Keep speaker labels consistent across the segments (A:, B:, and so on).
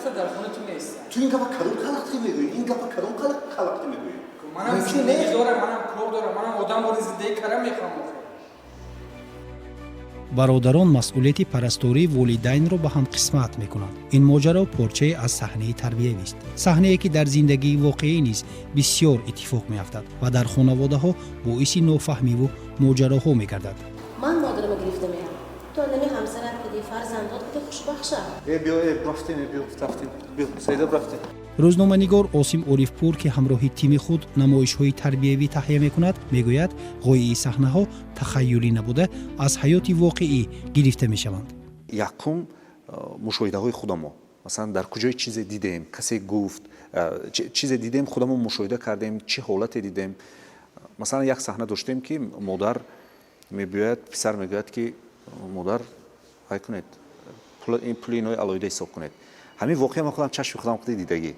A: Гуфта, дар хона ту нест.
B: Ту ин гапа кадом калақтӣ мегӯӣ? Ин гапа кадом калақтӣ мегӯӣ?
A: Манам
B: Мумкин
A: зиндагӣ
B: не.
A: дорам, манам кор дорам, манам одам бори зиндагӣ кардам мехоҳам охир.
C: Бародарон масъулияти парастории волидайнро ба ҳам қисмат мекунанд. Ин моҷаро порчае аз саҳнаи тарбиявист, саҳнае, ки дар зиндагии воқеӣ низ бисьёр иттифоқ меафтад ва дар хонаводаҳо боиси нофаҳмиву моҷароҳо мегардад.
D: Ман модарама гирифта меям, ту анами ҳамсарат киди, фарзандот киди, хушбахт шав.
E: Э, биё, э, рафтем, э, биё, рафтем, биё, Саида, рафтем.
C: Рӯзноманигор Осим Орифпур, ки ҳамроҳи тими худ намоишҳои тарбиявӣ таҳия мекунад, мегӯяд, ғояи саҳнаҳо тахаюлӣ набуда, аз ҳаёти воқеӣ гирифта мешаванд.
B: Якум, мушоҳидаҳои худамо. Масалан, дар куҷое чизе дидем, касе гуфт, чизе дидем, худамо мушоҳида кардем, чӣ ҳолате дидем. Масалан, як саҳна доштем, ки модар мебиёяд, писар мегӯяд, ки модар, ҳай кунед, ин пули инои алоҳида ҳисоб кунед. Ҳамин воқеа ман худам чашми худам худи дидагӣ,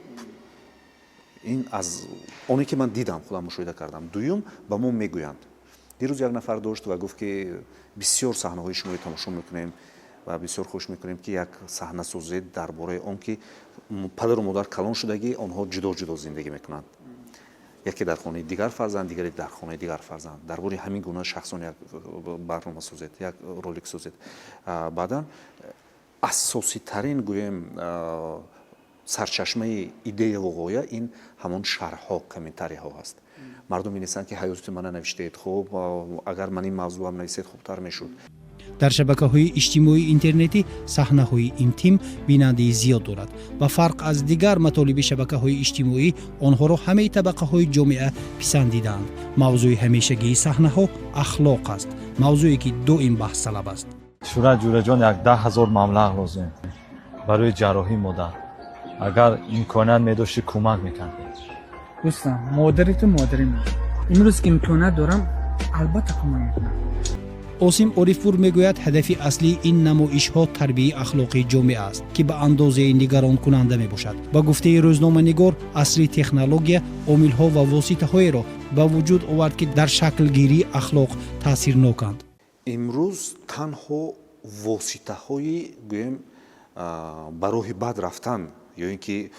B: ин аз оне ки ман дидам, худам мушоҳида кардам. Дуюм, ба мо мегӯянд. Дирӯз як нафар дошт ва гуфт, ки бисёр саҳнаҳои шуморо тамошо мекунем ва бисёр хуш мекунем, ки як саҳна созед дар бораи он ки падару модар калон шудагӣ, онҳо ҷудо ҷудо зиндагӣ мекунанд, яке дар хонаи дигар фарзанд, дигаре дар хонаи дигар фарзанд. Дар бораи ҳамин гуна шахсон як барнома созед, як ролик созед. Баъдан асоситарин, гӯем, сарчашмаи идеяву ғоя ин ҳамон шарҳҳо, комментарияҳо ҳаст. Мардум менависанд, ки ҳаёти мана навиштед, хуб, агар ман ин мавзӯам нависед, хубтар мешуд.
C: Дар шабакаҳои иҷтимоии интернетӣ саҳнаҳои интим бинандаи зиёд дорад. Ба фарқ аз дигар матолиби шабакаҳои иҷтимоӣ, онҳоро ҳамаи табақаҳои ҷомеа писандидаанд. Мавзӯи ҳамешагии саҳнаҳо ахлоқ аст, мавзӯе, ки доим баҳсталаб аст.
F: Шӯра, ҷӯраҷон, як 10 000 маблағ лозим барои ҷарроҳии модар. Агар имконият медоштӣ, кӯмак мекардӣ.
A: Дӯстам, модари ту модари ман. Имрӯз ки имконият дорам, албатта кӯмак мекунам.
C: Осим Орифпур мегӯяд, ҳадафи аслии ин намоишҳо тарбияи ахлоқии ҷомеа аст, ки ба андозаи нигаронкунанда мебошад. Ба гуфтаи рӯзноманигор, асри технология омилҳо ва воситаҳоеро ба вуҷуд овард, ки дар шаклгирии ахлоқ таъсирноканд.
B: Имрӯз танҳо воситаҳои, гӯем, ба роҳи бад рафтан ё ин ки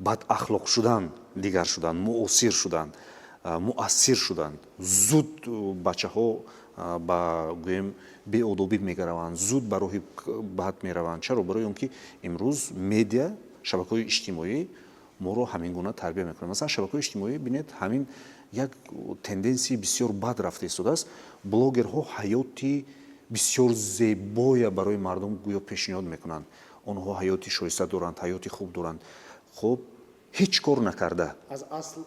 B: бадахлоқ шудан дигар шуданд, муосир шуданд, муассир шуданд. Зуд бачаҳо ба, гӯем, беодобӣ мегараванд, зуд ба роҳи бад мераванд. Чаро? Барои он ки имрӯз медиа, шабакаҳои иҷтимоӣ моро ҳамин гуна тарбия мекунад. Масалан, шабакаҳои иҷтимоӣ, бинед, ҳамин як тенденсияи бисёр бад рафта истодааст. Блогерҳо ҳаёти бисёр зебоя барои мардум гӯё пешниҳод мекунанд. Онҳо ҳаёти шоиста доранд, ҳаёти хуб доранд, хуб, ҳеҷ кор накарда.
G: Аз асл,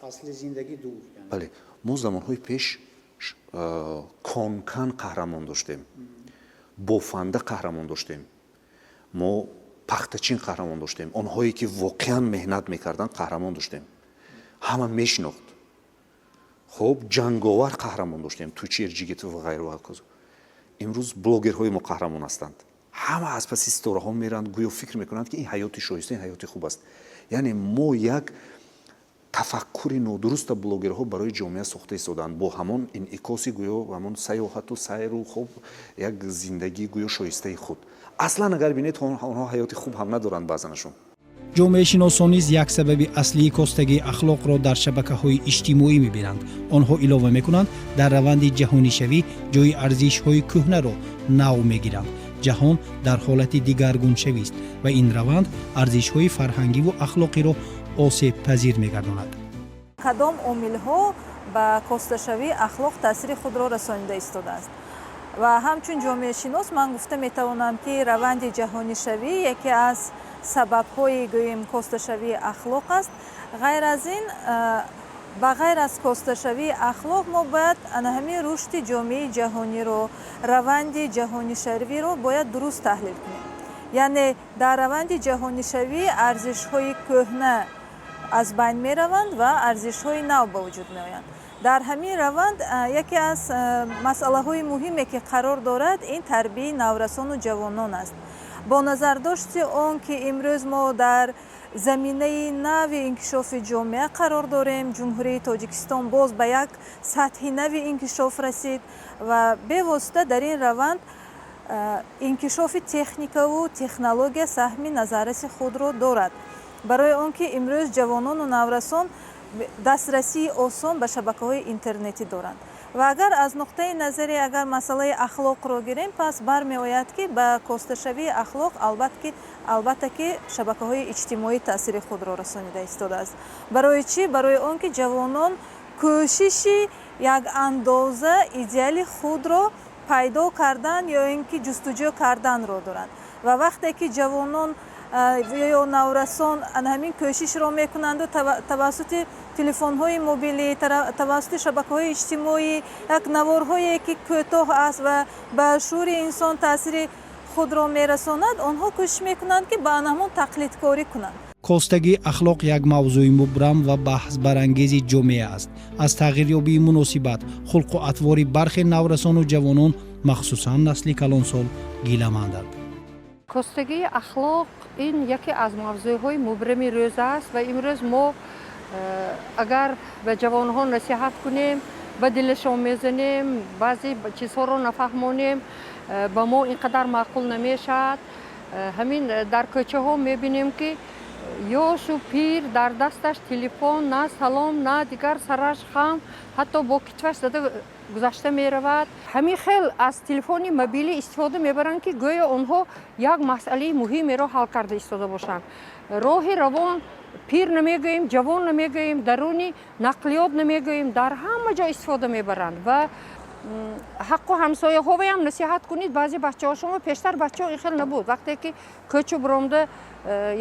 G: асли зиндагӣ дур.
B: Бале, мо замонҳои пеш конкан қаҳрамон доштем, бофанда қаҳрамон доштем, мо пахтачин қаҳрамон доштем, онҳое ки воқеан меҳнат мекарданд, қаҳрамон доштем, ҳама мешинохт. Хуб, ҷанговар қаҳрамон доштем, Тучер Ҷигитов ва ғайру ҳаказо. Имрӯз блогерҳои мо қаҳрамон ҳастанд. Ҳама аз паси ситораҳо меранд, гӯё фикр мекунанд, ки ин ҳаёти шоиста, ин ҳаёти хуб аст. Яъне мо як тафаккури нодуруста блогерҳо барои ҷомеа сохта истодаанд бо ҳамон инъикоси гӯё ҳамон сайёҳату сайру, хуб, як зиндагӣ гӯё шоистаи худ. Аслан, агар бинед, онҳо ҳаёти хуб ҳам надоранд баъзанашон.
C: Ҷомеашиносон низ як сабаби аслии костагии ахлоқро дар шабакаҳои иҷтимоӣ мебинанд. Онҳо илова мекунанд, дар раванди ҷаҳонишавӣ ҷои арзишҳои кӯҳнаро нав мегиранд. Ҷаҳон дар ҳолати дигаргуншавист ва ин раванд арзишҳои фарҳангиву ахлоқиро осебпазир мегардонад.
H: Кадом омилҳо ба косташавии ахлоқ таъсири худро расонида истодааст? Ва ҳамчун ҷомеашинос ман гуфта метавонам, ки раванди ҷаҳонишавӣ яке аз сабабҳои, гӯем, косташавии ахлоқ аст. Ғайр аз ин, ба ғайр аз косташавии ахлоқ, мо бояд ана ҳамин рушди ҷомеаи ҷаҳониро, раванди ҷаҳонишавиро бояд дуруст таҳлил кунем. Яъне дар раванди ҷаҳонишавӣ арзишҳои кӯҳна аз байн мераванд ва арзишҳои нав ба вуҷуд меоянд. Дар ҳамин раванд яке аз масъалаҳои муҳиме, ки қарор дорад, ин тарбияи наврасону ҷавонон аст. Бо назардошти он ки имрӯз мо дар заминаи нави инкишофи ҷомеа қарор дорем, Ҷумҳурии Тоҷикистон боз ба як сатҳи нави инкишоф расид ва бевосита дар ин раванд Инкишофи техникаву технология саҳми назарраси худро дорад, барои он ки имрӯз ҷавонону наврасон дастрасии осон ба шабакаҳои интернетӣ доранд. Ва агар аз нуқтаи назари агар масъалаи ахлоқро гирем, пас бармеояд, ки ба косташавии ахлоқ албатта ки шабакаҳои иҷтимоӣ таъсири худро расонида истодааст. Барои чӣ? Барои он ки ҷавонон кӯшиши як андоза идеали худро пайдо кардан ё ин ки ҷустуҷӯ карданро доранд. Ва вақте ки ҷавонон ё наврасон ҳамин кӯшишро мекунанду тавассути телефонҳои мобилӣ, тавассути шабакаҳои иҷтимоӣ як наворҳое ки кӯтоҳ аст ва ба шуури инсон таъсири худро мерасонад, онҳо кӯшиш мекунанд, ки ба ҳамон тақлидкорӣ кунанд.
C: Костагии ахлоқ як мавзӯи мубрам ва баҳсбарангези ҷомеа аст. Аз тағйирёбии муносибат, хулқу атвори бархе наврасону ҷавонон, махсусан насли калонсол, гиламанданд.
I: Костагии ахлоқ ин яке аз мавзӯъҳои мубрами рӯз аст ва имрӯз мо агар ба ҷавонҳо насиҳат кунем, ба дилашон мезанем, баъзе чизҳоро нафаҳмонем, ба мо ин қадар маъқул намешавад. Ҳамин дар кӯчаҳо мебинем, ки ёшу пир дар дасташ телефон, на салом, на дигар, сараш хам, ҳатто бо китфаш зада гузашта меравад. Ҳамин хел аз телефони мобилӣ истифода мебаранд, ки гӯё онҳо як масъалаи муҳимеро ҳал карда истода бошанд. Роҳи равон, пир намегӯем, ҷавон намегӯем, даруни нақлиёт намегӯем, дар ҳама ҷо истифода мебаранд. Ва ҳаққу ҳамсояҳоваям насиҳат кунед. Баъзе бачаҳо, шумо пештар бачаҳо ин хел набуд. Вақте ки кӯчу биромда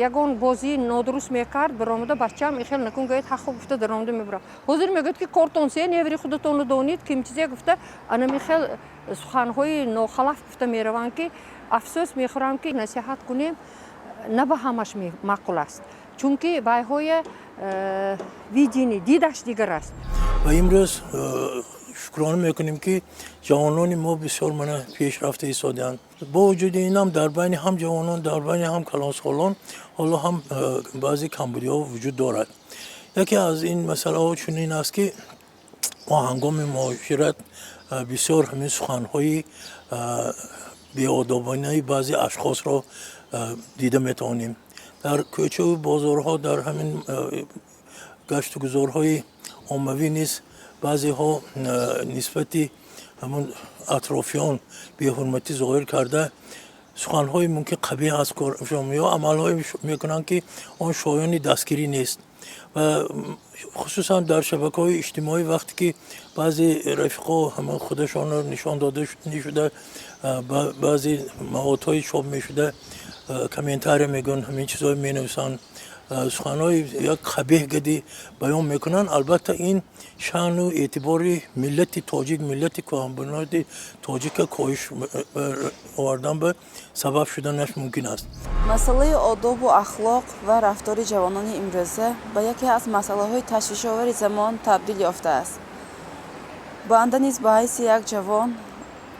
I: ягон бозии нодуруст мекард, биромада бачаам ин хел накун гӯяд, ҳаққу гуфта даромада мебурад. Ҳозир мегӯяд, ки кортон се неври худатонро донид, ким чизе гуфта, анами хел суханҳои нохалаф гуфта мераванд, ки афсӯс мехӯрам, ки насиҳат кунем, на ба ҳамаш маъқул аст, чунки вайҳоя видение, дидаш дигар аст.
J: Ва имрӯз шукрона мекунем, ки ҷавонони мо бисёр мана пешрафта истодаанд. Бо вуҷуди инам дар байни ҳам ҷавонон, дар байни ҳам калонсолон ҳоло ҳам баъзе камбудиҳо вуҷуд дорад. Яке аз ин масъалаҳо чунин аст, ки мо ҳангоми муошират бисёр ҳамин суханҳои беодобонаи баъзе ашхосро дида метавонем. Дар кӯчаву бозорҳо, дар ҳамин гаштугузорҳои оммавӣ низ баъзеҳо нисбати ҳамон атрофиён беҳурматӣ зоҳир карда, суханҳои мумкин қабеҳ аз коршон ё амалҳое мекунанд, ки он шоёни дастгирӣ нест. Ва хусусан дар шабакаҳои иҷтимоӣ, вақте ки баъзе рафиқо ҳамон худашонро нишон дода шуда, баъзе маводҳои чоп мешуда, комментария мегӯянд, ҳамин чизҳое менависанд, суханҳои як қабеҳ гадӣ баён мекунанд, албатта ин шаъну эътибори миллати тоҷик, миллати кӯҳанбуноди тоҷика коҳиш овардан ба сабаб шуданаш мумкин аст.
K: Масъалаи одобу ахлоқ ва рафтори ҷавонони имрӯза ба яке аз масъалаҳои ташвишовари замон табдил ёфтааст. Банда низ ба ҳайси як ҷавон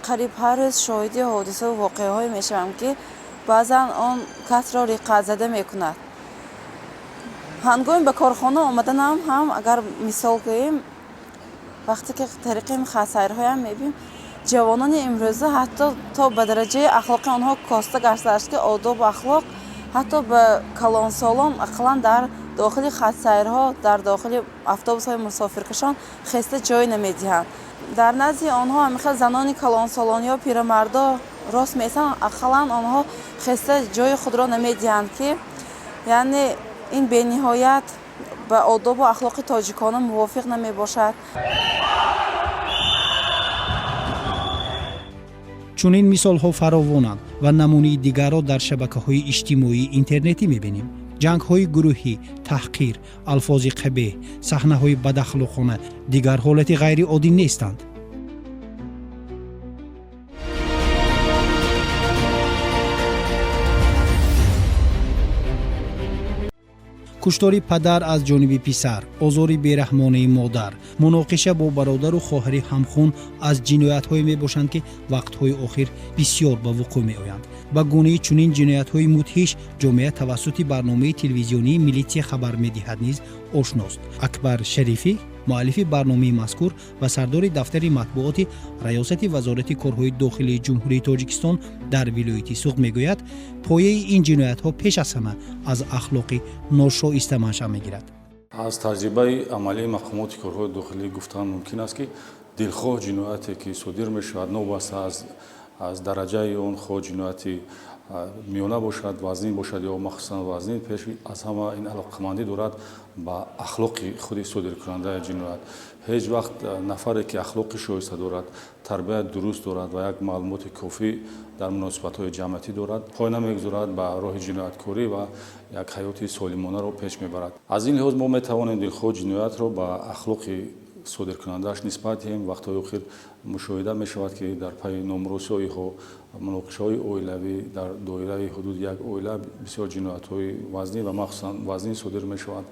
K: қариб ҳар рӯз шоҳиди ҳодисаву воқеаҳое мешавам, ки баъзан он касро риққатзада мекунад. Ҳангоми ба корхона омаданам ҳам агар мисол гӯем, вақте ки тариқи хатсайрҳоям мебинем, ҷавонони имрӯза ҳатто то ба дараҷаи ахлоқи онҳо коста гаштааст, ки одобу ахлоқ ҳатто ба калонсолон ақаллан дар дохили хатсайрҳо, дар дохили автобусҳои мусофиркашон хеста ҷой намедиҳанд. Дар назди онҳо ҳамихел занони калонсолон ё пирамардо рост месанд, ақаллан онҳо хеста ҷои худро намедиҳанд, ки яъне ин бениҳоят ба одобу ахлоқи тоҷикона мувофиқ намебошад.
C: Чунин мисолҳо фаровонанд ва намунаи дигарро дар шабакаҳои иҷтимоии интернетӣ мебинем. Ҷангҳои гурӯҳӣ, таҳқир, алфози қабеҳ, саҳнаҳои бадахлоқона дигар ҳолати ғайриоддӣ нестанд. Куштори падар аз ҷониби писар, озори бераҳмонаи модар, муноқиша бо бародару хоҳари ҳамхун аз ҷиноятҳое мебошанд, ки вақтҳои охир бисёр ба вуқӯъ меоянд. Ба гунаи чунин ҷиноятҳои мудҳиш ҷомеа тавассути барномаи телевизионии «Милитсия хабар медиҳад» низ ошност. Акбар Шарифӣ, Муаллифи барномаи мазкур ва сардори дафтари матбуоти Раёсати Вазорати корҳои дохилии Ҷумҳурии Тоҷикистон дар вилояти Суғд мегӯяд, пояи ин ҷиноятҳо пеш аз ҳама аз ахлоқи ношоиста маншаъ мегирад.
L: Аз таҷрибаи амалии мақомоти корҳои дохилӣ гуфтан мумкин аст, ки дилхоҳ ҷинояте ки содир мешавад, новобаста аз дараҷаи он, хоҳ ҷинояти миёна бошад, вазнин бошад ё махсусан вазнин, пеш аз ҳама ин алоқамандӣ дорад ба ахлоқи худи содиркунандаи ҷиноят. Ҳеҷ вақт нафаре ки ахлоқи шоиста дорад, тарбияти дуруст дорад ва як маълумоти кофӣ дар муносибатҳои ҷамъиятӣ дорад, пой намегузорад ба роҳи ҷинояткорӣ ва як ҳаёти солимонаро пеш мебарад. Аз ин лиҳоз мо метавонем дилхоҳ ҷиноятро ба ахлоқи содиркунандааш нисбат диҳем. Вақтҳои охир мушоҳида мешавад, ки дар пайи номуросиҳо, муноқишаҳои оилавӣ дар доираи ҳудуди як оила бисёр ҷиноятҳои вазнин ва махсусан вазнин содир мешаванд.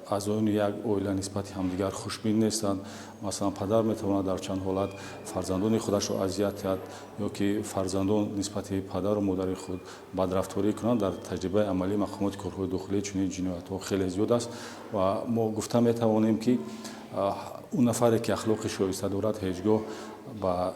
L: Аъзоёни як оила нисбати ҳамдигар хушбин нестанд. Масалан, падар метавонад дар чанд ҳолат фарзандони худашро азият диҳад ё ки фарзандон нисбати падару модари худ бадрафторӣ кунанд. Дар таҷрибаи амалии мақомоти корҳои дохилӣ чунин ҷиноятҳо хеле зиёд аст ва мо гуфта метавонем, ки он нафаре ки ахлоқи шоиста дорад, ҳеҷ гоҳ ба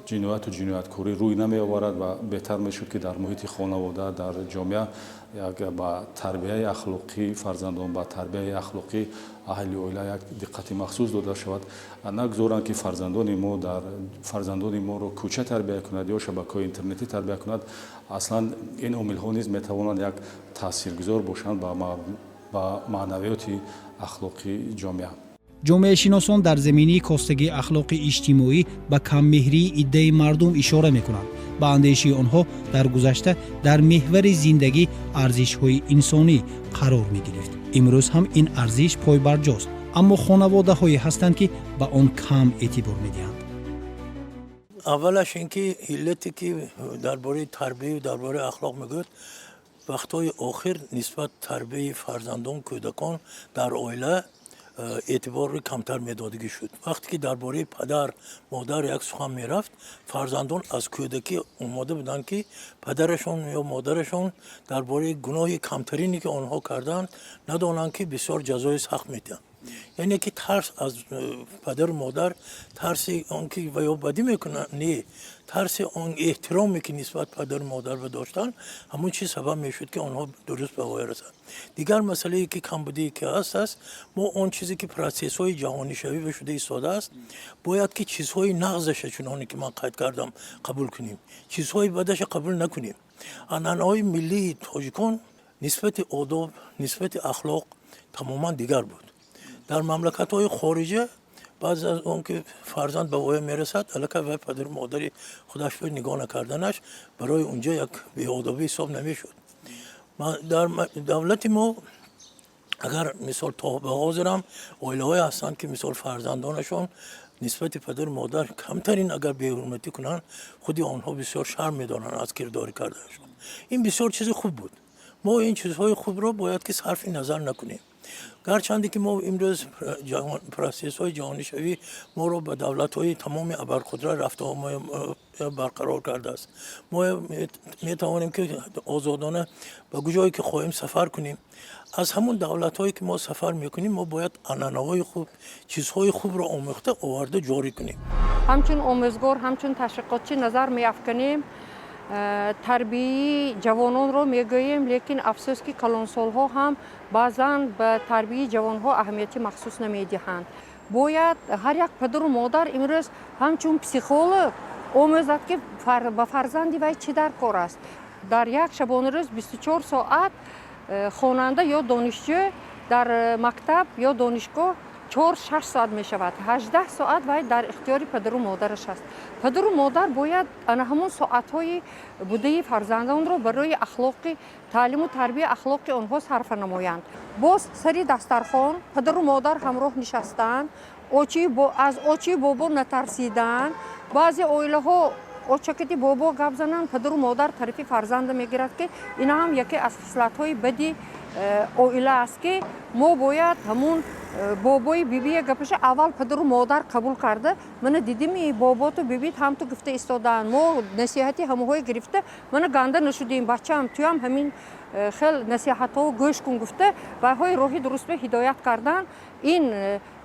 L: ҷинояту ҷинояткорӣ рӯй намеоварад ва беҳтар мешуд, ки дар муҳити хонавода, дар ҷомеа як ба тарбияи ахлоқии фарзандон, ба тарбияи ахлоқии аҳли оила як диққати махсус дода шавад. Нагузоранд, ки фарзандони мо дар фарзандони моро кӯча тарбия кунад ё шабакаҳои интернетӣ тарбия кунад. Аслан ин омилҳо низ метавонанд як таъсиргузор бошанд ба маънавиёти ахлоқии ҷомеа.
C: Ҷомеашиносон дар заминаи костагии ахлоқи иҷтимоӣ ба каммеҳрии иддаи мардум ишора мекунанд. Ба андешаи онҳо, дар гузашта дар меҳвари зиндагӣ арзишҳои инсонӣ қарор мегирифт. Имрӯз ҳам ин арзиш пойбарҷост, аммо хонаводаҳое ҳастанд, ки ба он кам эътибор медиҳанд.
J: Аввалаш ин ки иллате ки дар бораи тарбияю дар бораи ахлоқ мегӯяд, вақтҳои охир нисбат тарбияи фарзандон, кӯдакон дар оила эътибори камтар медодагӣ шуд. Вақте ки дар бораи падар, модар як сухан мерафт, фарзандон аз кӯдакӣ омода буданд, ки падарашон ё модарашон дар бораи гуноҳи камтарине ки онҳо карданд, надонанд, ки бисёр ҷазои сахт медиҳанд. Яъне ки тарс аз падару модар, тарси он ки ва ё бадӣ мекунанд, не, тарси он, эҳтироме ки нисбат падару модар ба доштан, ҳамон чиз сабаб мешуд, ки онҳо дуруст ба воя расанд. Дигар масъалае ки камбудие ки ҳаст аст, мо он чизе ки процессҳои ҷаҳонишавӣ ба шуда истодааст, бояд ки чизҳои нағзаша, чуноне ки ман қайд кардам, қабул кунем, чизҳои бадаша қабул накунем. Анъанаҳои миллии тоҷикон нисбати одоб, нисбати ахлоқ тамоман дигар буд. Дар мамлакатҳои хориҷа баъзе аз он ки фарзанд ба воя мерасад, аллакай вай падару модари худашро нигоҳ накарданаш барои унҷо як беодобӣ ҳисоб намешуд. Дар давлати мо агар мисол то ба ҳозирам оилаҳое ҳастанд, ки мисол фарзандонашон нисбати падару модар камтарин агар беҳурматӣ кунанд, худи онҳо бисёр шарм медоранд аз кирдорӣ карданашон. Ин бисёр чизи хуб буд. Мо ин чизҳои хубро бояд ки сарфи назар накунем. Гарчанде ки мо имрӯз процессҳои ҷаҳонишавӣ моро ба давлатҳои тамоми абарқудрат рафтуомад барқарор кардааст, мо метавонем ки озодона ба куҷое ки хоҳем сафар кунем. Аз ҳамон давлатҳое ки мо сафар мекунем, мо бояд анъанаҳои хуб, чизҳои хубро омӯхта оварда ҷорӣ кунем.
I: Ҳамчун омӯзгор, ҳамчун ташвиқотчӣ назар меафканем, тарбияи ҷавононро мегӯем, лекин афсӯс, ки калонсолҳо ҳам баъзан ба тарбияи ҷавонҳо аҳамияти махсус намедиҳанд. Бояд ҳар як падару модар имрӯз ҳамчун психолог омӯзад, ки ба фарзанди вай чӣ дар кор аст. Дар як шабонарӯз 24 соат хонанда ё донишҷӯ дар мактаб ё донишгоҳ 4-6 соат мешавад, 18 соат вай дар ихтиёри падару модараш аст. Падару модар бояд ана ҳамон соатҳои будаи фарзандонро барои ахлоқи, таълиму тарбияи ахлоқи онҳо сарфа намоянд. Боз сари дастархон падару модар ҳамроҳ нишастанд, аз очию бобо натарсидан. Баъзе оилаҳо очакати бобо гап зананд, падару модар тарафи фарзанда мегирад, ки ина ҳам яке аз хислатҳои бади оила аст, ки мо бояд ҳамун Бобои бибия гапаша аввал падару модар қабул карда, мана дидими, боботу бибит ҳамту гуфта истодаанд, мо насиҳати ҳамоҳое гирифта, мана ганда нашудем, бачаам, туям ҳамин хел насиҳатҳо гӯш кун гуфта, вайҳои роҳи дуруст ба ҳидоят кардан. Ин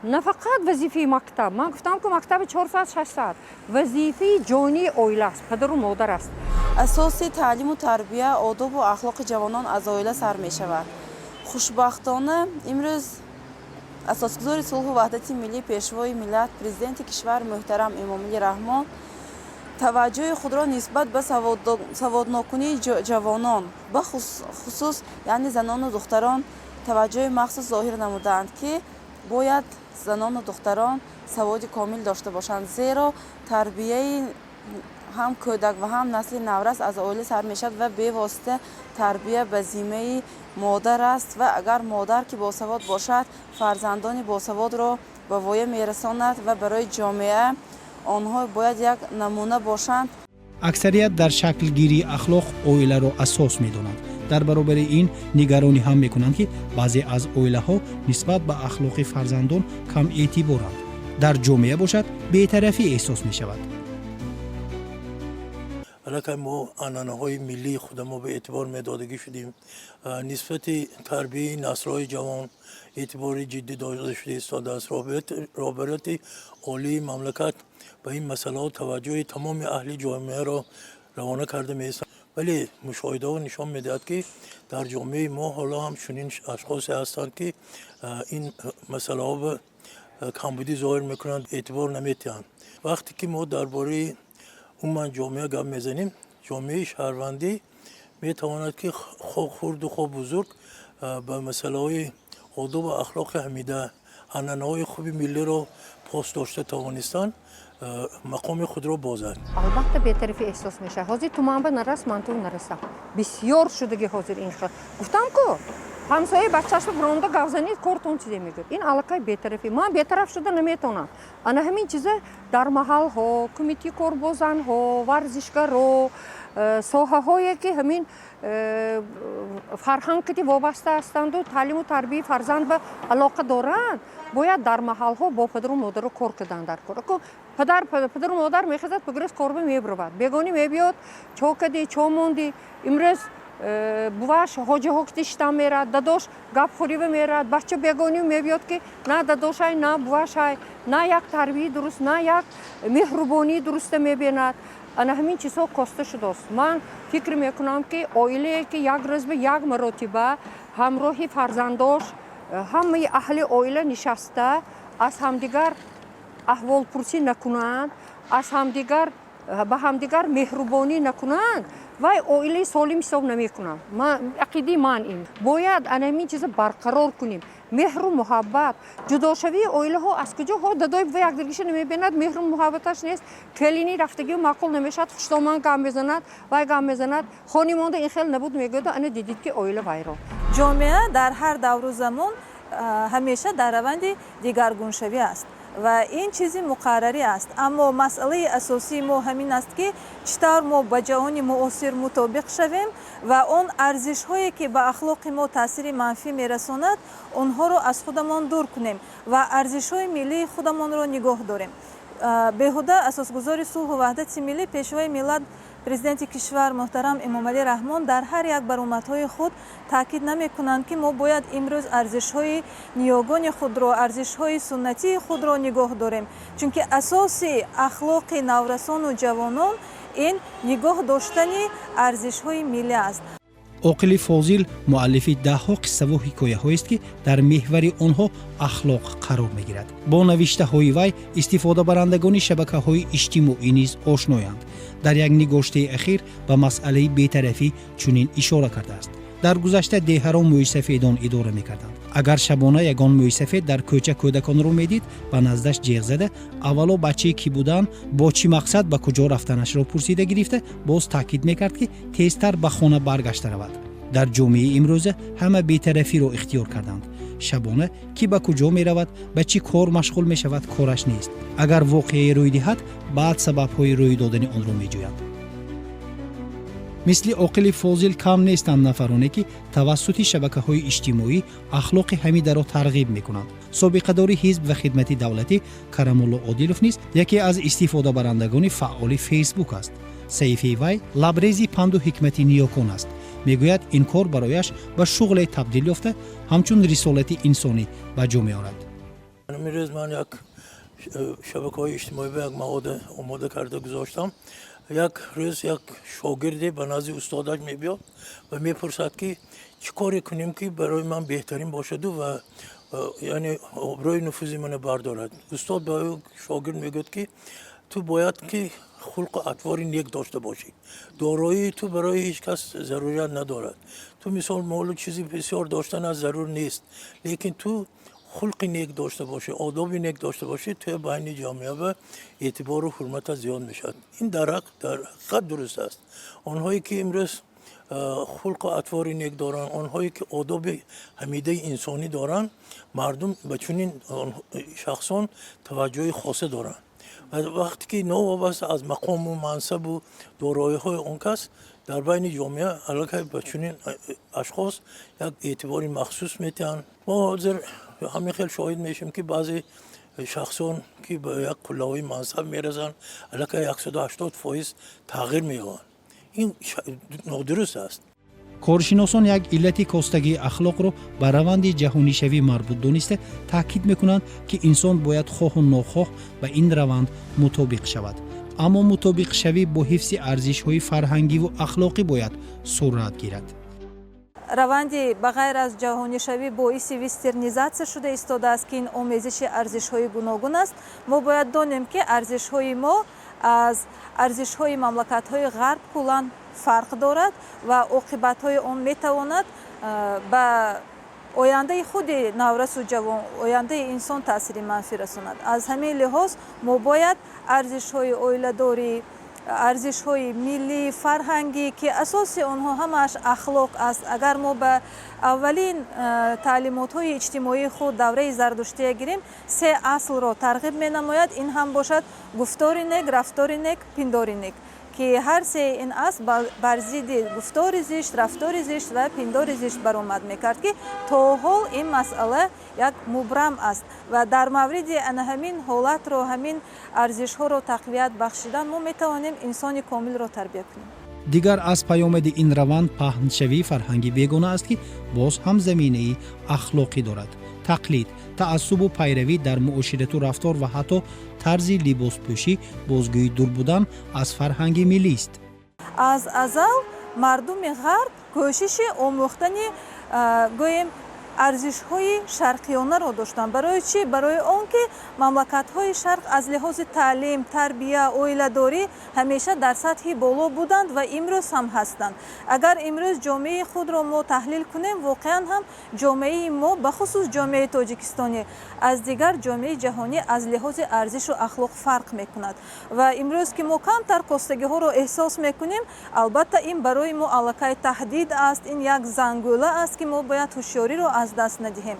I: на фақат вазифаи мактаб, ман гуфтам, ки мактаби 4 соат, 6 соат, вазифаи ҷонии оила аст, падару модар аст.
K: Асоси таълиму тарбия, одобу ахлоқи ҷавонон аз оила сар мешавад. Хушбахтона, имрӯз асосгузори сулҳу ваҳдати миллӣ, Пешвои миллат, Президенти кишвар муҳтарам Эмомалӣ Раҳмон таваҷҷӯҳи худро нисбат ба саводнокунии ҷавонон, ба хусус, яъне занону духтарон, таваҷҷӯҳи махсус зоҳир намудаанд, ки бояд занону духтарон саводи комил дошта бошанд, зеро тарбияи ҳам кӯдак ва ҳам насли наврас аз оила сар мешавад ва бевосита тарбия ба зиммаи модар аст. Ва агар модар ки босавод бошад, фарзандони босаводро ба воя мерасонад ва барои ҷомеа онҳо бояд як намуна бошанд.
C: Аксарият дар шаклгирии ахлоқ оиларо асос медонанд. Дар баробари ин нигаронӣ ҳам мекунанд, ки баъзе аз оилаҳо нисбат ба ахлоқи фарзандон кам эътиборанд. Дар ҷомеа бошад, бетарафӣ эҳсос мешавад.
J: Аллакай мо анъанаҳои миллии худамо ба эътибор медодагӣ шудем. Нисбати тарбияи наслҳои ҷавон эътибори ҷиддӣ дода шуда истодааст. Роҳбарияти олии мамлакат ба ин масъалаҳо таваҷҷӯҳи тамоми аҳли ҷомеаро равона карда меистад, вале мушоҳидаҳо нишон медиҳад, ки дар ҷомеаи мо ҳоло ҳам чунин ашхосе ҳастанд, ки ин масъалаҳо ба камбудӣ зоҳир мекунанд, эътибор наметиҳанд. Вақте ки мо дар бораи умуман ҷомеа гап мезанем, ҷомеаи шаҳрвандӣ метавонад, ки хо хурду хо бузург ба масъалаҳои одобу ахлоқи ҳамида, анъанаҳои хуби миллиро пос дошта тавонистанд, мақоми худро бозад.
I: Албатта, бетарафӣ эҳсос мешавад. Ҳозир ту ман ба нарас, ман ту нарасам, бисёр шудаги ҳозир ин хел. Гуфтам ку, ҳамсояи бачаашба биронда гап занид, кортон чизе мегӯяд. Ин аллакай бетарафӣ. Ман бетараф шуда наметавонам. Ана ҳамин чиза дар маҳалҳо, кумитаи кор бо занҳо, варзишгаро, соҳаҳое ки ҳамин фарҳанг кати вобаста ҳастанду таълиму тарбияи фарзанд ба алоқа доранд, бояд дар маҳалҳо бо падару модаро кор кардан дар кор. Падару модар мехезад, пагрӯз корба мебуравад, бегонӣ мебиёд, чо кадӣ, чо мондӣ? Имрӯз буваш ҳоҷаҳо кити шитам мерад, дадош гапхӯрива мерад, бача бегонӣ мебиёд, ки на дадошай, на бувашай, на як тарбияи дуруст, на як меҳрубонии дуруста мебинад. Ана ҳамин чизҳо коста шудааст. Ман фикр мекунам, ки оилае ки як рӯз ба як маротиба ҳамроҳи фарзандош ҳамаи аҳли оила нишаста, аз ҳамдигар аҳволпурсӣ накунанд, аз ҳамдигар ба ҳамдигар меҳрубонӣ накунанд, вай оилаи солим ҳисоб намекунам. Ақидаи ман ин. Бояд ана ҳамин чиза барқарор кунем, меҳру муҳаббат. Ҷудошавии оилаҳо аз куҷо? Ҳо дадои бува якдигиша намебинад, меҳру муҳаббаташ нест, келини рафтагиу маъқул намешавад, хуштоман гап мезанад, вай гап мезанад, хони монда ин хел набуд мегӯяду, ана дидид, ки оила вайрон.
H: Ҷомеа дар ҳар давру замон ҳамеша дар раванди дигаргуншавӣ аст ва ин чизи муқаррарӣ аст. Аммо масъалаи асосии мо ҳамин аст, ки чӣ тавр мо ба ҷаҳони муосир мутобиқ шавем ва он арзишҳое, ки ба ахлоқи мо таъсири манфӣ мерасонад, онҳоро аз худамон дур кунем ва арзишҳои миллии худамонро нигоҳ дорем. Беҳуда асосгузори сулҳу ваҳдати миллӣ, Пешвои миллат, Президенти кишвар муҳтарам Эмомалӣ Раҳмон дар ҳар як баромадҳои худ таъкид намекунанд, ки мо бояд имрӯз арзишҳои ниёгони худро, арзишҳои суннатии худро нигоҳ дорем, чунки асоси ахлоқи наврасону ҷавонон ин нигоҳ доштани арзишҳои миллӣ аст.
C: Оқили Фозил муаллифи даҳҳо қиссаву ҳикояҳоест, ки дар меҳвари онҳо ахлоқ қарор мегирад. Бо навиштаҳои вай истифодабарандагони шабакаҳои иҷтимоӣ низ ошноянд. Дар як нигоштаи ахир ба масъалаи бетарафӣ чунин ишора кардааст: дар гузашта деҳаро мӯйсафедон идора мекарданд. Агар шабона ягон мӯйсафед дар кӯча кӯдаконро медид, ба наздаш ҷеғ зада, аввало бачаи кӣ будан, бо чӣ мақсад ба куҷо рафтанашро пурсида гирифта, боз таъкид мекард, ки тезтар ба хона баргашта равад. Дар ҷомеаи имрӯза ҳама бетарафиро ихтиёр карданд. Шабона кӣ ба куҷо меравад, ба чӣ кор машғул мешавад, кораш нест. Агар воқеае рӯй диҳад, баъд сабабҳои рӯй додани онро меҷӯянд. Мисли Оқили Фозил кам нестанд нафароне, ки тавассути шабакаҳои иҷтимоӣ ахлоқи ҳамидаро тарғиб мекунанд. Собиқадори ҳизб ва хидмати давлатӣ Карамулло Одилов низ яке аз истифодабарандагони фаъоли Фейсбук аст. Саҳифаи вай лабрези панду ҳикмати ниёкон аст. Мегӯяд, ин кор барояш ба шуғле табдил ёфта, ҳамчун рисолати инсонӣ ба ҷо меорад.
J: Имрӯз ман як шабакаҳои иҷтимоӣ ба як маводе омода карда гузоштам. Як рӯз як шогирде ба назди устодаш мебиёд ва мепурсад, ки чӣ коре кунем, ки барои ман беҳтарин бошаду ва яъне обрӯи нуфузи мана бардорад. Устод ба шогирд мегӯяд, ки ту бояд ки хулқу атвори нек дошта бошӣ, дороии ту барои ҳеҷ кас зарурият надорад, ту мисол молу чизи бисёр доштан аз зарур нест, лекин ту хулқи нек дошта бошӣ, одоби нек дошта бошӣ, ту байни ҷомеа ба эътибору ҳурматат зиёд мешавад. Ин дар ҳақиқат дуруст аст. Онҳое ки имрӯз хулқу атвори нек доранд, онҳое ки одоби ҳамидаи инсонӣ доранд, мардум ба чунин шахсон таваҷҷӯҳи хоса доранд. Ва вақте ки новобаста аз мақому мансабу дороиҳои он кас, дар байни ҷомеа аллакай ба чунин ашхос як эътибори махсус метиҳанд. Мо ҳозир ҳамин хел шоҳид мешавем, ки баъзе шахсон, ки ба як қуллаҳои мансаб мерасанд, аллакай 180% тағйир меёбанд. Ин нодуруст аст.
C: Коршиносон як иллати костагии ахлоқро ба раванди ҷаҳонишавӣ марбут дониста, таъкид мекунанд, ки инсон бояд хоҳу нохоҳ ба ин раванд мутобиқ шавад, аммо мутобиқшавӣ бо ҳифзи арзишҳои фарҳангиву ахлоқӣ бояд сурат гирад.
H: Раванди ба ғайр аз ҷаҳонишавӣ боиси вестернизатсия шуда истодааст, ки ин омезиши арзишҳои гуногун аст. Мо бояд донем, ки арзишҳои мо аз арзишҳои мамлакатҳои ғарб куллан фарқ дорад ва оқибатҳои он метавонад ба ояндаи худи наврасу ҷавон, ояндаи инсон таъсири манфӣ расонад. Аз ҳамин лиҳоз мо бояд арзишҳои оиладорӣ, арзишҳои миллӣ, фарҳангӣ, ки асоси онҳо ҳамааш ахлоқ аст. Агар мо ба аввалин таълимотҳои иҷтимоии худ, давраи зардуштия гирем, се аслро тарғиб менамояд. Ин ҳам бошад гуфтори нек, рафтори нек, пиндори нек, ки ҳар сеи ин асл бар зидди гуфтори зишт, рафтори зишт ва пиндори зишт баромад мекард, ки то ҳол ин масъала як мубрам аст. Ва дар мавриди ана ҳамин ҳолатро, ҳамин арзишҳоро тақвият бахшидан, мо метавонем инсони комилро тарбия кунем.
C: Дигар аз паёмади ин раванд паҳншавии фарҳанги бегона аст, ки боз ҳам заминаи ахлоқӣ дорад. Тақлид, таассубу пайравӣ дар муоширату рафтор ва ҳатто тарзи либоспӯшӣ бозгӯи дур будан аз фарҳанги миллист.
H: Аз азал мардуми ғарб кӯшиши омӯхтани, гӯем, арзишҳои шарқиёнаро доштанд. Барои чӣ? Барои он ки мамлакатҳои шарқ аз лиҳози таълим, тарбия, оиладорӣ ҳамеша дар сатҳи боло буданд ва имрӯз ҳам ҳастанд. Агар имрӯз ҷомеаи худро мо таҳлил кунем, воқеан ҳам ҷомеаи мо, бахусус ҷомеаи тоҷикистонӣ, аз дигар ҷомеаи ҷаҳонӣ аз лиҳози арзишу ахлоқ фарқ мекунад. Ва имрӯз ки мо камтар костагиҳоро эҳсос мекунем, албатта, ин барои мо аллакай таҳдид аст, ин як зангӯла аст, ки мо бояд ҳушёриро аз даст надиҳем.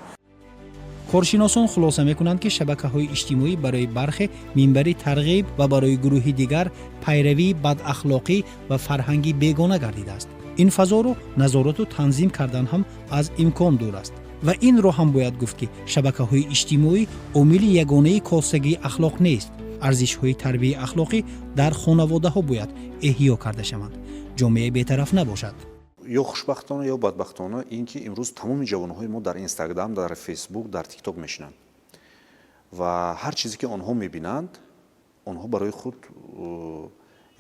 C: Коршиносон хулоса мекунанд, ки шабакаҳои иҷтимоӣ барои бархе минбари тарғиб ва барои гурӯҳи дигар пайравии бадахлоқӣ ва фарҳанги бегона гардидааст. Ин фазоро назорату танзим кардан ҳам аз имкон дур аст. Ва инро ҳам бояд гуфт, ки шабакаҳои иҷтимоӣ омили ягонаи костагии ахлоқ нест. Арзишҳои тарбияи ахлоқӣ дар хонаводаҳо бояд эҳё карда шаванд, ҷомеа бетараф набошад.
B: Ё хушбахтона, ё бадбахтона, ин ки имрӯз тамоми ҷавонҳои мо дар Инстаграм, дар Фейсбук, дар Тикток мешинанд ва ҳар чизе ки онҳо мебинанд, онҳо барои худ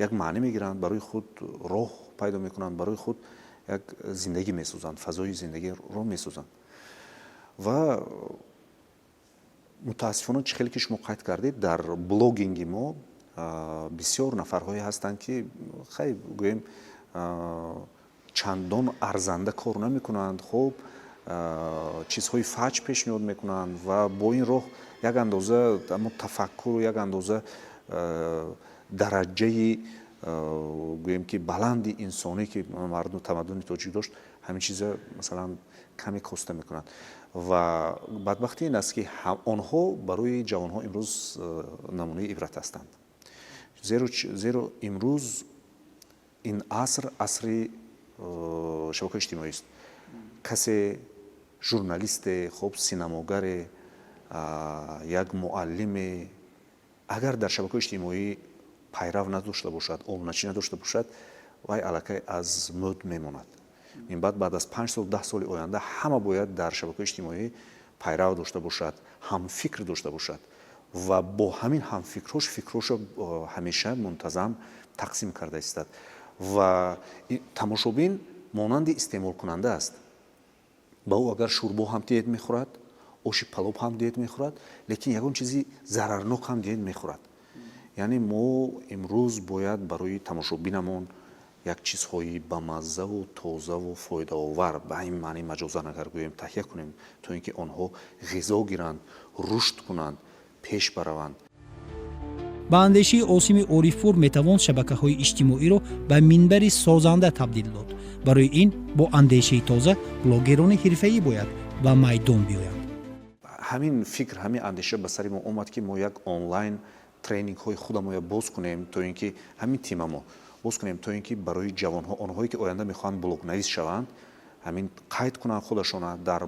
B: як маънӣ мегиранд, барои худ роҳ пайдо мекунанд, барои худ як зиндагӣ месозанд, фазои зиндагиро месозанд. Ва мутаассифона, чӣ хеле ки шумо қайд кардед, дар блогинги мо бисёр нафарҳое ҳастанд, ки хай, гӯем, чандон арзанда кор намекунанд, хуб, чизҳои фаҷ пешниҳод мекунанд ва бо ин роҳ як андоза амо тафаккуру як андоза дараҷаи, гӯем, ки баланди инсонӣ, ки мардум, тамаддуни тоҷик дошт, ҳамин чиза, масалан, каме коста мекунанд. Ва бадбахтӣ ин аст, ки онҳо барои ҷавонҳо имрӯз намунаи ибрат ҳастанд, зеро имрӯз ин аср асри шабакаи иҷтимоист. Касе, журналисте, хуб, синамогаре, Як муаллиме агар дар шабакаҳои иҷтимоӣ пайрав надошта бошад, обуначӣ надошта бошад, вай аллакай аз мӯд мемонад. Минбаъд, баъд аз 5 сол, 10 соли оянда ҳама бояд дар шабакаҳои иҷтимоӣ пайрав дошта бошад, ҳамфикр дошта бошад ва бо ҳамин ҳамфикрҳош фикрҳошо ҳамеша мунтазам тақсим карда истад. Ва тамошобин монанди истеъмолкунанда аст. Ба ӯ агар шӯрбо ҳам диҳед, мехӯрад, оши палоб ҳам диҳед, мехӯрад, лекин ягон чизи зарарнок ҳам диҳед, мехӯрад. Яъне мо имрӯз бояд барои тамошобинамон як чизҳои бамаззаву тозаву фоидаовар, ба ин маъни маҷозан агар гӯем, таҳия кунем, то ин ки онҳо ғизо гиранд, рушд кунанд, пеш бараванд.
C: Ба андешаи Осими Орифпур, метавон шабакаҳои иҷтимоиро ба минбари созанда табдил дод. Барои ин бо андешаи тоза блогерони ҳирфаӣ бояд ба майдон биёянд.
B: Ҳамин фикр, ҳамин андеша ба сари мо омад, ки мо як онлайн тренингҳои худамоя боз кунем, то ин ки ҳамин тимамо боз кунем, то ин ки барои ҷавонҳо, онҳое ки оянда мехоҳанд блогнавис шаванд, ҳамин қайд кунанд худашона, дар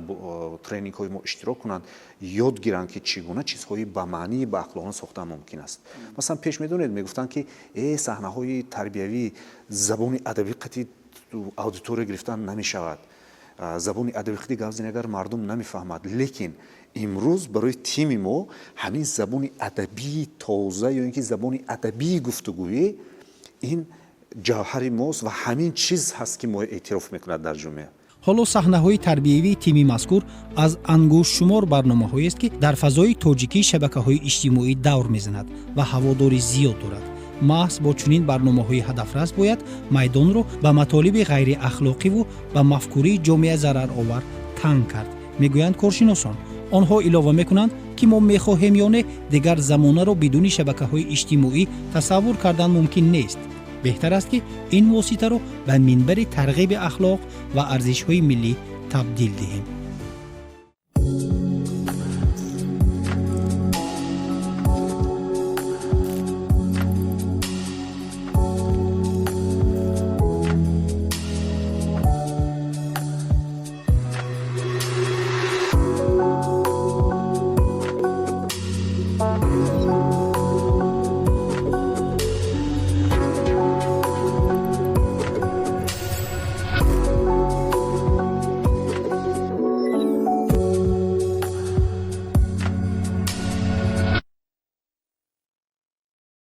B: тренингҳои мо иштирок кунанд, ёд гиранд, ки чӣ гуна чизҳои ба маънии ба ақлона сохтан мумкин аст. Масалан, пеш медонед, мегуфтанд, ки саҳнаҳои тарбиявӣ, забони адабӣ қати аудитория гирифтан намешавад, забони адабӣ қати гап зани агар мардум намефаҳмад. Лекин имрӯз барои тими мо ҳамин забони адабии тоза ё ин ки забони адабии гуфтугӯӣ ин ҷавҳари мост ва ҳамин чиз ҳаст, ки мо эътироф мекунад дар ҷомеа.
C: Ҳоло саҳнаҳои тарбиявии тими мазкур аз ангуштшумор барномаҳоест, ки дар фазои тоҷикии шабакаҳои иҷтимоӣ давр мезанад ва ҳаводори зиёд дорад. Маҳз бо чунин барномаҳои ҳадафрас бояд майдонро ба матолиби ғайриахлоқиву ба мафкурии ҷомеа зараровар танг кард, мегӯянд коршиносон. Онҳо илова мекунанд, ки мо мехоҳем ё не, дигар замонаро бидуни шабакаҳои иҷтимоӣ тасаввур кардан мумкин нест. Беҳтар аст, ки ин воситаро ба минбари тарғиби ахлоқ ва арзишҳои миллӣ табдил диҳем.